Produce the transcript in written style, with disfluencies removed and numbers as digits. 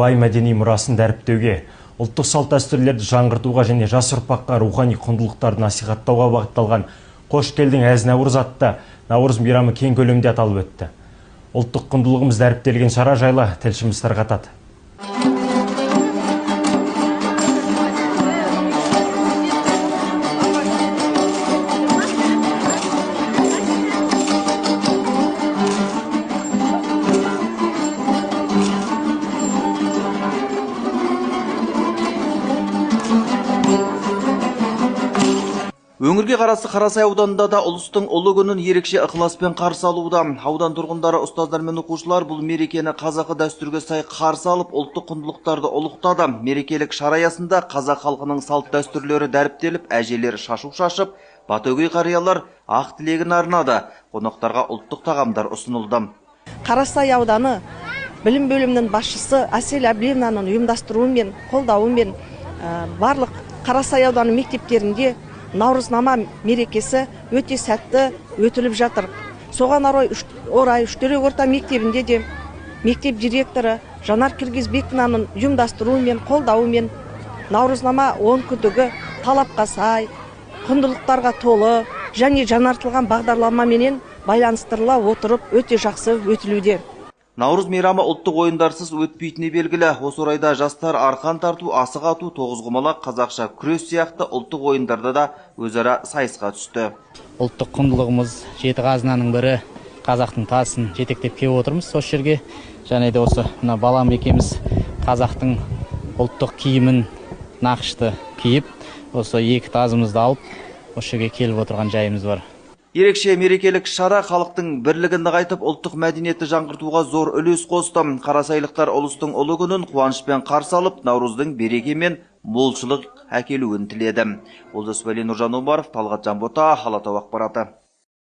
Бай мәдени мұрасын дәріптеуге, ұлттық салт дәстүрлерді жаңғыртуға және жас ұрпаққа рухани құндылықтарды насихаттауға бағытталған «Қош келдің, әз Наурыз» атты Наурыз мейрамы кең көлемде аталып өтті. Ұлттық құндылығымыз дәріптелген шара жайлы тілшіміз тарқатады. Өңірге қарасты Қарасай ауданында да ұлыстың ұлы күнін ерекше ықыласпен қарсы алуда. Аудан тұрғындары, ұстаздар мен оқушылар бұл мерекені қазақы дәстүрге сай қарсы алып, ұлттық құндылықтарды ұлықтады. Мерекелік шара аясында қазақ халқының салт дәстүрлері дәріптеліп, әжелер шашу шашып, батөгей қариялар ақ тілегін арнады. Қонақтарға ұлттық тағамдар ұсынылды. Қарасай ауданы білім бөлімінің басшысы Әсел Әблиевнаның ұйымдастыруымен, қолдауымен барлық Қарасай ауданы мектептерінде Наурызнама мерекесі өте сәтті өтіліп жатыр. Соған орай Үштерек орта мектебінде де мектеп директоры Жанар Киргизбековнаның ұйымдастыруымен, қолдауымен Наурызнама 10 күндігі талапқа сай, құндылықтарға толы және жаңартылған бағдарламаменен байланыстырыла отырып өте жақсы өтілуде. Наурыз мейрамы ұлттық ойындарсыз өтпейтіні белгілі. Осы орайда жастар арқан тарту, асық ату, тоғызқұмалақ, қазақша күрес сияқты ұлттық ойындарда да өзара сайысқа түсті. Ұлттық құндылығымыз жеті қазынаның бірі, қазақтың тасын жетектеп келіп отырмыз осы жерге. Және де осы мына балам екеуміз қазақтың ұлттық киімін нақышты киіп, осы екі тазымызды алып осы жерге келіп отырған жайымыз бар. Ерекше мерекелік шара халықтың бірлігін нығайтып, ұлттық мәдениетті жаңғыртуға зор үлес қосты. Қарасайлықтар ұлыстың ұлы күнін қуанышпен қарсы алып, Наурыздың береке мен молшылық әкелуін тіледі. Олжас Уәли, Нұржан Омаров, Талғат Жанбота, Алатау ақпараты.